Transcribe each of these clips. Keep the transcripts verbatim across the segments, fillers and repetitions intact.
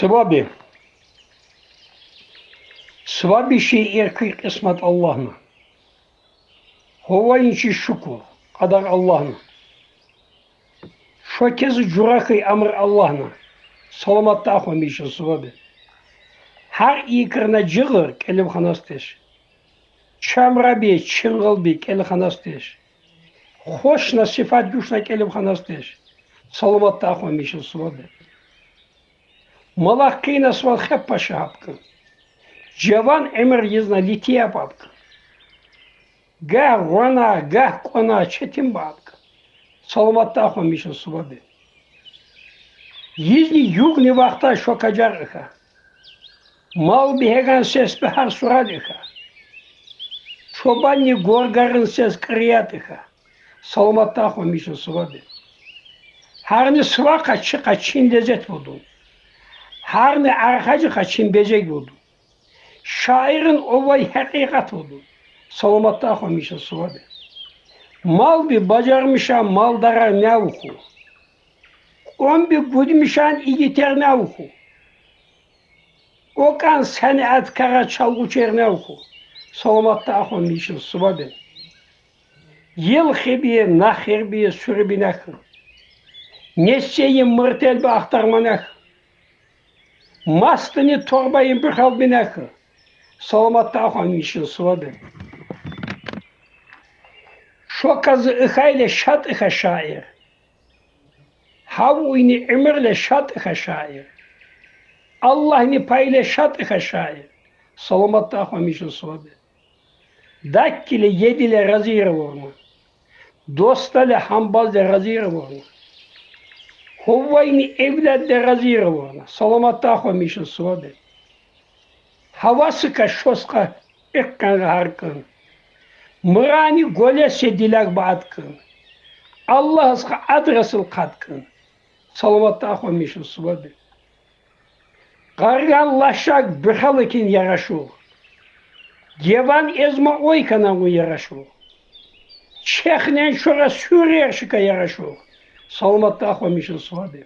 Сываби. Сываби шиир куь кьисмат Аллагьны. Гьувайин чи шукур, кьадар Аллагьны. Шо квез жура хьуй амир Аллагьны. Саламатда ахвамишин, сываби. Гьар икрина жигъир кӏелив ханас теш. Чамраби, чингъилби кӏел ханас теш. Хушна сифат гушна кӏелив ханас теш. Саламатда ахвамишин, сываби. Малахъина свал хеп паша гьапкӏан. Жаван уьмуьр йизна лития папкӏан. Гагь вана, гагь кӏвана четин бапкӏан. Саламатда ахвамишин, сываби. Йизни югъни вахтар шо кӏажар ихьа. Мал бегьеган сес би гьар сурал ихьа. Чубанни гургарин сес кьирият ихьа. Саламатда ахвамишин, сываби. Гьарни сувахъа чи къачин лезет вуду. Гьарни архажи къачин безег вуду. Шаирин увай гьакъикъат вуду. Саламатда ахвамишин, сываби. Мал би бажармиша малдарар няв хьу. Кьван би гудмишан игитер няв хьу. Акӏан санаткарар чалгъучер няв хьу. Саламатда ахвамишин, сываби. Йилхиби, нахирби, суьруьби нях. Несейин муртелби ахтарма нях. Мастни торбайин буьхалби нях. Саламатда ахвамишин, сываби. Шо кӏаз ихьайла шад ихьа шаир. Гьавуйни уьмуьрла шад ихьа шаир. Аллагьни пайла шад ихьа шаир. Саламатда ахвамишин, сываби. Даккила, едила разир авурна. Дустала, гьамбалла разир авурна. Гьувайни эвладла разир авурна. Саламатда ахвамишин, сываби. Гьавасикай шоскъа иккъан гьаркӏан. Мурани гвале се диляг баадкӏан. Аллагьдикай адресил хъаткӏан. Саламатда ахвамишин, сываби. Къаргъан лашак буьхаликин ярашур. Геван эзма ой хьана вун ярашур. Чехнен чура суьрер шикай ярашур. Саламатда ахвамишин, сываби.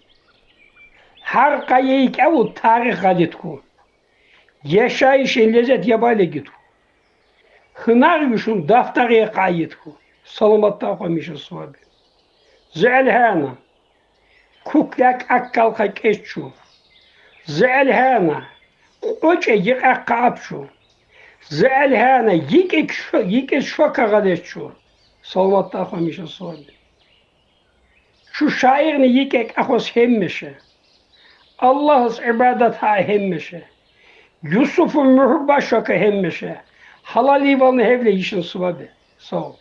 Гьар къайи кӏеву тарих гъалиб хьу. Яшайишин лезет яб алайди хьу. Гьунар вишун дафтаре къайид хьу. Саламатда ахвамишин, сываби. Зи Аллагьна, куькве кӏаккалха кӏеч чу. Зи Аллагьна, кьучӏа йикъахъ капӏ чу. Зи Аллагьна, йикӏик шо-, йикӏиз шо кагъалеч чу. Саламатда ахвамишин, сываби. Чу шаирни йикӏек ахваз гьамиша. Аллагьдиз ибадат гьа гьамиша. Юсуфун муьгьуьббат шо ква гьамиша. Гьалалвални гьевиляй йишин, сываби. Сав.